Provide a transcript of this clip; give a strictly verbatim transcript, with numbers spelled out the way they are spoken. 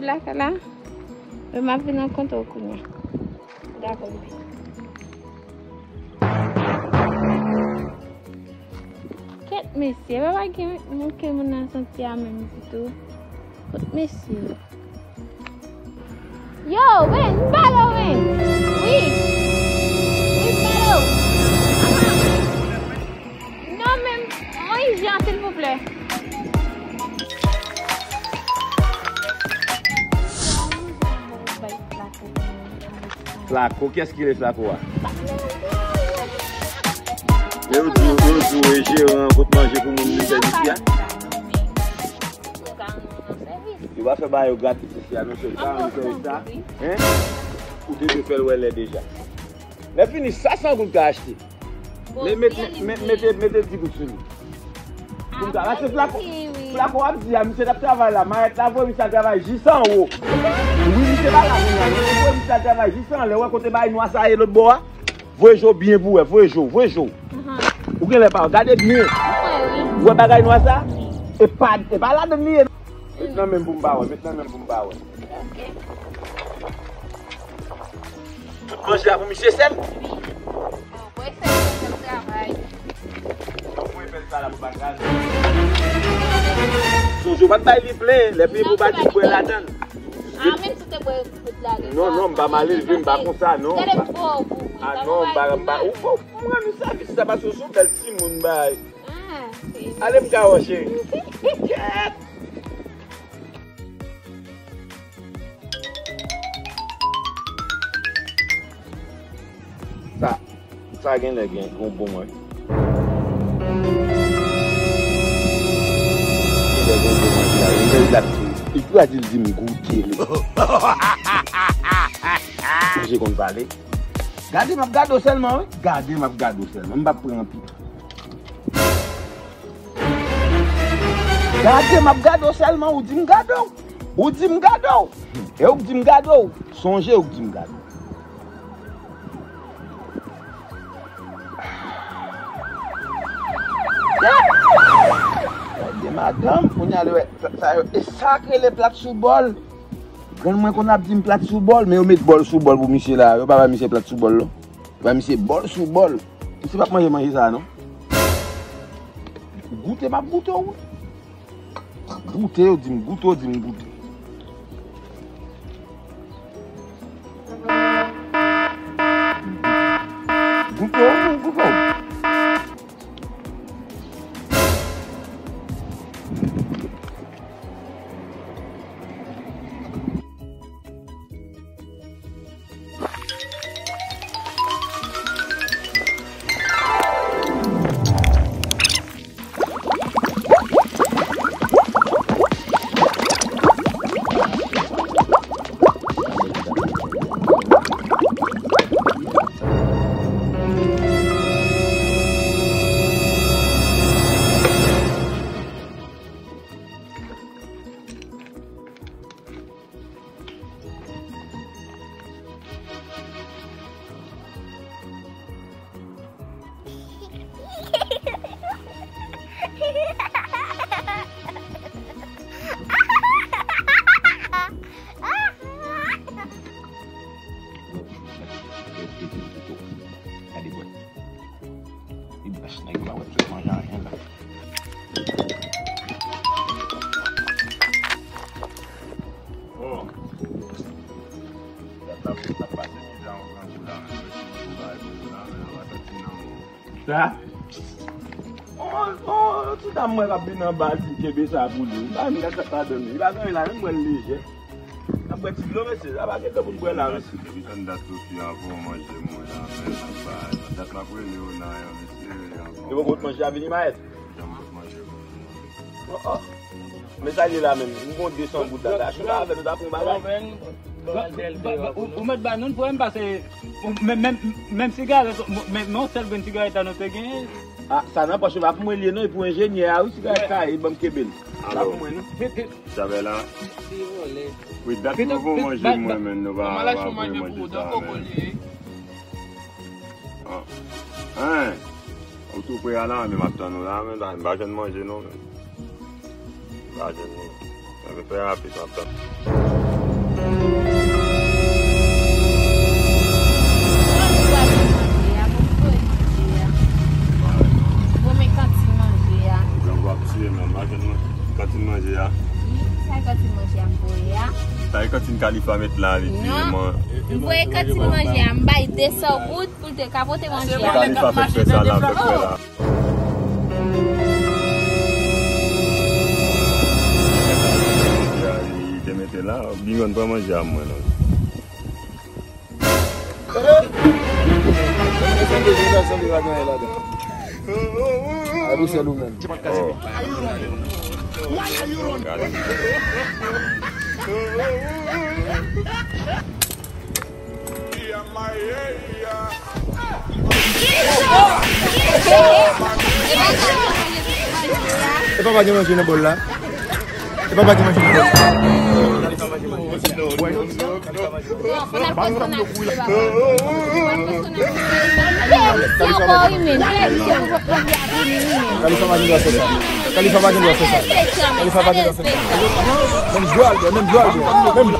Lakay la, men m ap vin rankontre w kounye a. Dakò, bebe. Kèt mesye, pa pa gen moun ke moun nan santi a menm ditou. Kot mesye. Yo, men, m pale w, men. Wi. Wi, m pale w. Aha. Non, men, mwen jan, silvouplè. Flako, kiyès ki rele Flako a? Yo di, yo di, e jeran pot manje pou moun li sèvis la. Yo pa fè bagay yo gratis isi a, non, sèl ka rann sèvis la. Hein? Ou te dwe fè l wè lè deja. Lè fini, sa san goud ka achte. Men met, met, met, mete, mete di goud sou li. Pou m ka, paske Flako, Flako ap di a, misye t ap travay la, mayèt la voye misye al travay jis anwo. Wi, misye pa la kounye a, non, voye misye al travay jis anlè, wè kote bay nwa sa ye lòt bò a. Voye je w byen pou wè, voye je w, voye je w. Ou genlè pa wè, gade byen. Ou wè bagay nwa sa? E pa, e pa ladann li ye. Met nan men m pou m pa wè, met nan men m pou m pa wè. Tout manje a pou misye sèl. Sonje w pa t bay li plen, lè fini pou w pa di bwè ladann. Non, non, m pa malelve, m pa konsa, non. Ah non, m pa, m pa, ou fò m rann ou sèvis, sa paske w se yon bèl timoun, bay. Ale m ka wè, cheri. Kèt! Sa, sa genlè gen, gon bon manje. Genlè gon bon manje la, genlè l ap di, li pou a di l di m goute li. Manje konn pale. Gade m ap gade w sèlman, wi. Gade m ap gade w sèlman. M p ap pran anpil. Gade m ap gade w sèlman, ou di m gade w. Ou di m gade w. E ou k di m gade w. Sonje ou k di m gade w. Gade madanm, kounye a l wè sa yo. E sa k rele plat sou bòl. Grann mwen konn ap di m plat sou bòl, men yo met bòl sou bòl pou misye la. Yo pa bay misye plat sou bòl, non. Yo bay misye bòl sou bòl. Misye p ap manje manje sa a, non. Goute, m ap goute w. Goute, yo di m goute, yo di m goute. Goute w, goute w. Gade bwè. Li bèch nèg yo pa wè tout manje anyen la. Oh. Gad la, la pase mizè an granjou la, men mwen ti moun bay pou la, men yo pa santi nan mwen. Sa? Oh, oh, ti dam mwen k ap vin anba, di kenbe sa pou li. Li pa menm gad sa k ladan li. Li pa gen anyen la, menm mwen l lejè. N ap bwè ti dlo, mesye. Sa pa gen tan pou n bwè la, mesye. Depi tann dat Sofi a fè w manje mwen la, men sa pa, dat m ap rele w nan yon, mesye, ankò. Yo poko pot manje a vini, Mayèl? Janm pot manje mwen. Oh, oh. Men sa l ye la menm. M gon de san goud la. Achte pa avè nou ta pran bagay. Ou, ou mèt ba nou, pwoblèm pa se, menm, menm, menm sigarèt, menm, menm yon sèl grenn sigarèt la nou te genyen. Ah, sa nan pòch yo pa pou mwen l ye non, e pou enjenyè a wi, sigarèt sa ye, ban m kenbe l. Pa pou mwen non. Sa vè la. Wi, dat nou vo manje mwen, men nou pa, pa voye manje sa, men. An. Hein? Ou tou pre a la, men m ap tann ou la, men m pa jwenn manje non, men. M pa jwenn non. Men fè rapid, m ap tann. Mwen m pral manje a, bon, m voye manje a. Bon, men kantin manje a. Gang w ap tiye m la, m pa jwenn kantin manje a. Wi, sa e kantin manje a m voye a. Sa e kantin Khalifa met la, li di. Non, mwen m voye kantin manje a, m bay de san goud. Pou l te ka pote manje a. Khalifa fèk fè sa la, fèk fè la. Li te mete la, Bignon pran manje a mwen non. Adou sèl ou menm. Oh. Gade. E papa gen manje nan bòl la. E papa gen manje nan bòl la. Khalifa pa gen dwa fè sa. Khalifa pa gen dwa fè sa. Khalifa pa gen dwa fè sa. Menm jwal, menm jwal, menm.